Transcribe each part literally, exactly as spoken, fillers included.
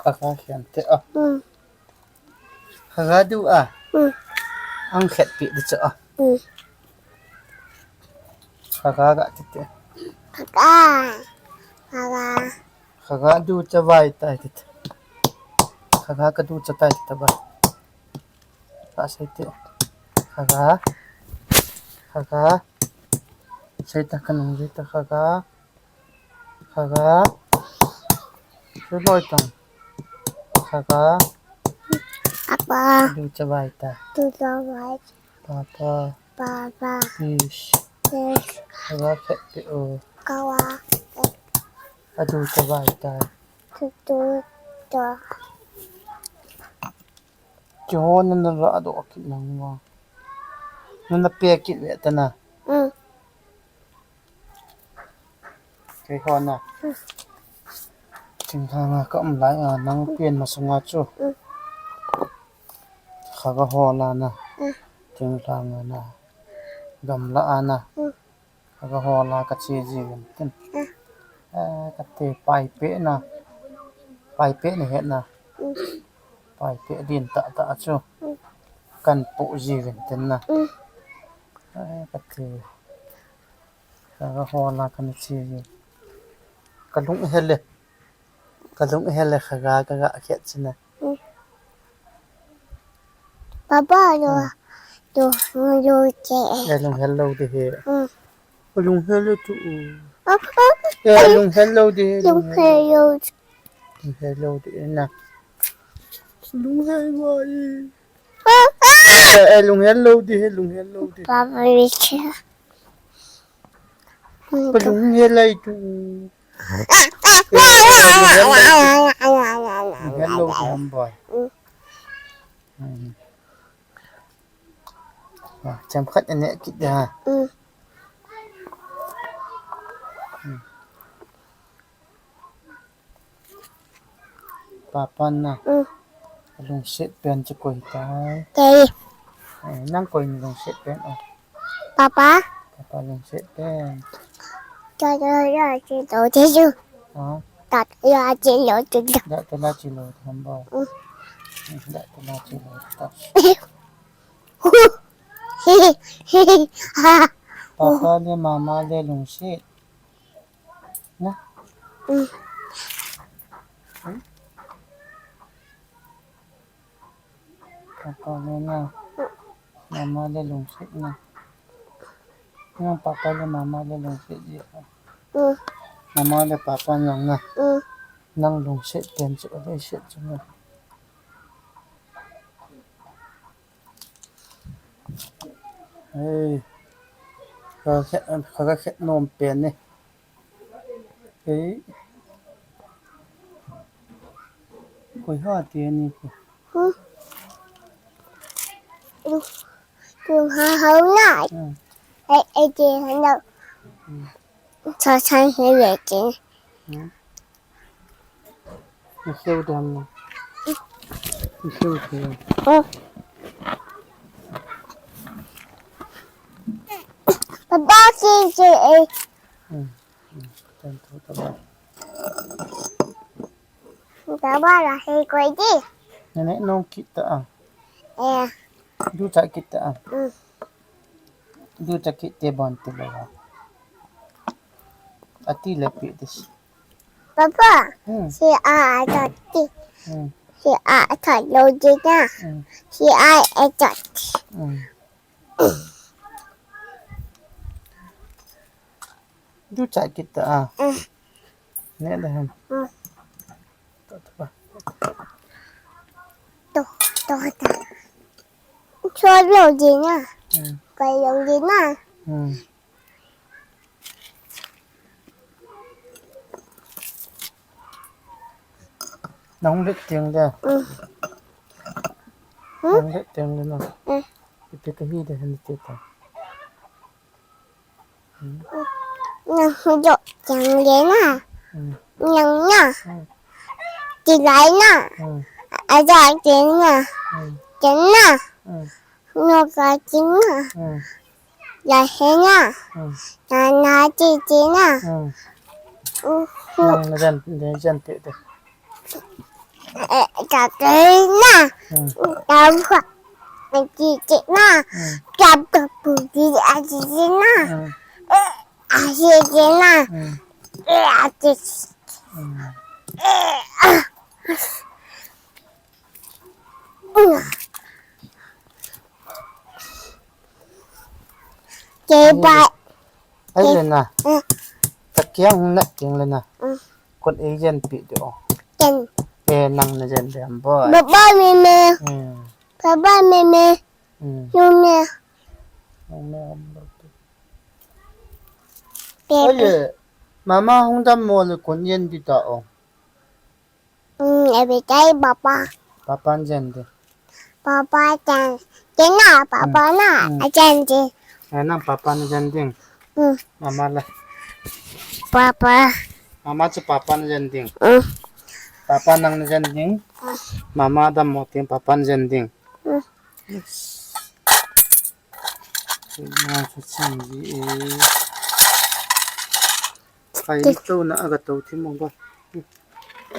Khaga khen te a. Hmm. Khaga du a. Hmm. Ang khet pi di chu a. Hmm. Khaga ga ti te. Khaga. Khaga. Khaga du cha vai tai ti te. Khaga ka du cha tai ti te ba. Ka sei te. Khaga. Khaga. Sei ta ka nung sei ta khaga. Khaga. Sei loi tang. Khaga. Apa. Du cha vai ta. Du cha vai. Papa. Papa. Fish. Fish. Khaga khet pi o. Khaga. Adu cha vai ta. Du cha. Chu ho nana la doh kit nang ma. Nana pe kit ve ta na. Mm. Kei ho na. Mm. Thinglhang a ka um lai a nang pian masang a chu. Mm. Khaga ho la na. Mm. Thinglhang a na. Gamla a na. Mm. Khaga ho la ka che ji vin tin. Mm. Eh, ka te pai pe na. Pai pe na het na. Mm. Pai pe din ta ta chu. Mm. Kan pu ji vin tin na. Mm. Eh, ka te. Khaga ho la kan che ji. Ka lung hel le. Ka lung hel le khaga ka ga khet china. Mm. Papa, lo, Hmm. lo, lo, che. Eh, lung hel lo di he. Mm. Lung hel lo tu. Papa, Eh, lung hel lo di he. Lung hel lo. Lung hel lo di na. Lung hel lo di. Papa. Eh, eh, lung hel lo di he, lung hel lo di. Papa, mi che. Ka lung hel lo tu. Hello, Gamboy. Mm. Ah, cham khat ane kit da. Mm. Mm. Papa na. Mm. Lungset pen chu koi tai. Kei. Eh, nang koi ni lungset pen o. Papa. Papa lungset pen. Ta ta la chi lo chi chu. Ha? Ta ta la chi lo chi lo. Da ta la chi lo tham ba. Mm. Da ta la chi lo ta. Ha. Papa le mama le lungset. Na? Mm. Hmm? Papa le na. Mama le lungset na. Nang papa le mama le lungset ji. Mm. Mama le papa nang na. Mm. Nang lungset pen chu le set chu na. Hei. Ka khet, ka khet nom pen ni. Hei. Koi ha ti ni ko. Hmm. Lu, lu ha ha na. Hmm. Ei, ei, ti ha na. Hmm. Cha cha he ye ti. Hmm. Ni keu dam na. Ni keu ti. Hmm. Papa ki ki e. Hmm. Hmm. Tan tu ta ba. Ta ba la he koi di. Nene nong kit ta a. Eh. Du cha kit ta a. Hmm. Du cha kit te bon te ba. Ati le pi dis. Papa, Hmm. si a a ta ti. Hmm. Si a a ta lo di na. Hmm. Si a a ta ti. Hmm. Du cha kit ta a. Hmm. Ne da ham. Hmm. To, to ba. To, to ta. Cho lo di na. Hmm. Koi lo di na. Hmm. Nang let tiang le. Mm. Hmm? Nang let tiang le na. Mm. Ipi ka hi de han ti ta. Hmm. Nang let tiang le na. Hmm. Nang na. Hmm. Ti lai na. Hmm. A ja ti na. Hmm. Ti na. Hmm. Noka ti na. Hmm. La he na. Hmm. Na na ti ti na. Hmm. Uhu. Nang na jan, na jan ti ti. Tatina. Tabu. Titina. Tabu. Titina. Titina. Kepa. Ai le na. Takiang na ting le na. Kon ei jen pi de o. Jen. E nang na jen de am boy. Baba meme. Baba meme. Meme. Meme am boy. Ai le. Mama hung dam mo le kon jen di ta o. Every day, Papa. Papa jen di. Papa jen. Kena, Papa na, jen di. Eh, nang Papa na jen ding. Mama la. Papa. Mama chu Papa na jen ding. Papa nang na jen ding. Mama dam mo tin Papa na jen ding. Yes. Kena chu jen di e. Ai, to na aga to thi mo ba.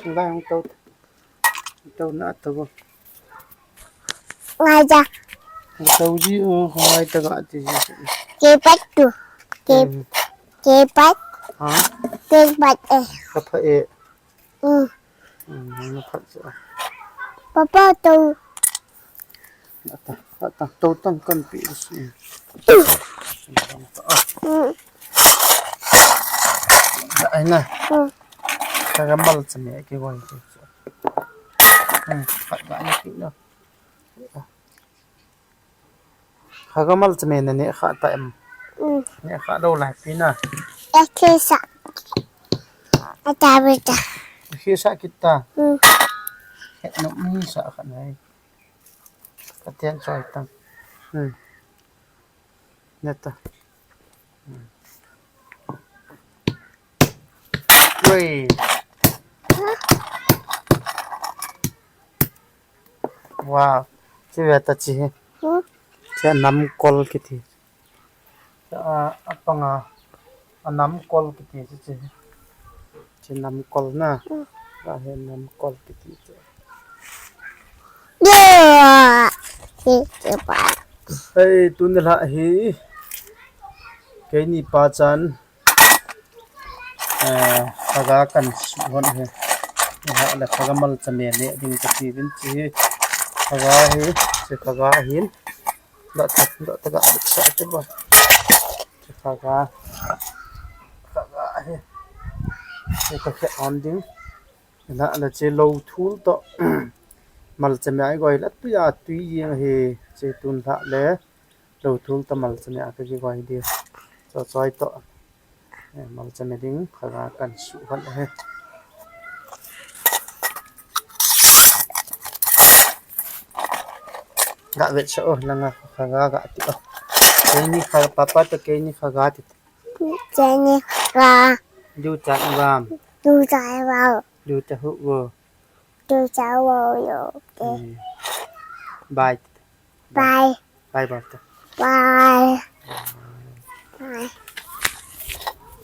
Ngai hung to. To na to ba. Ngai ja. To ji o, ngai ta ga ti ji. Kepat tu. Ke, kepat. Ha? Kepat e. Kapa e. Mm. Mm, na phat ja. Papa to. Ata, ata, to tang kan pi si. Ai na. Khaga malchame kigoi. Hmm, khat ga ni ki na. Khaga malchame na ne kha ta em. Ne kha lo lai pi na. Ekisa. Ata beta. Ekisa kita. Het no mi sa kha nai. Ka tian choi tang. Hmm. Neta. Hmm. Ui. Wow. Chi ve ta chi. Hmm? Chi nam kol kiti. A, apanga, a nam kol kiti chu chi. Chi nam kol na. Ka he nam kol kiti chu. Hei, tuni la hi. Keini pa chan. Eh, khaga kan su hon he. Ni ha le khaga malchame ne ding ka ti vin chi. Khaga hi, chi khaga hin. Dot, dot, dot, ga, sa, te ba. Khaga. Khaga hi. Te ka khe on ding. Na la che lo thul to. Malchame ai goi la tui a tui jing hi. Che tun la le. Lo thul to malchame a ka ki goi di. Cho choi to. Eh, malchame ding, khaga kan su hon ahi. Ga vet sa o, langa khaga ga ti o. Keini kha, papa to keini khaga ti. Keini khaga. Du cha ram. Du cha ram. Du cha hu wo. Du cha wo yo. Okay. Hmm. Bye. Bye. Bye, bye. Bye. Bye.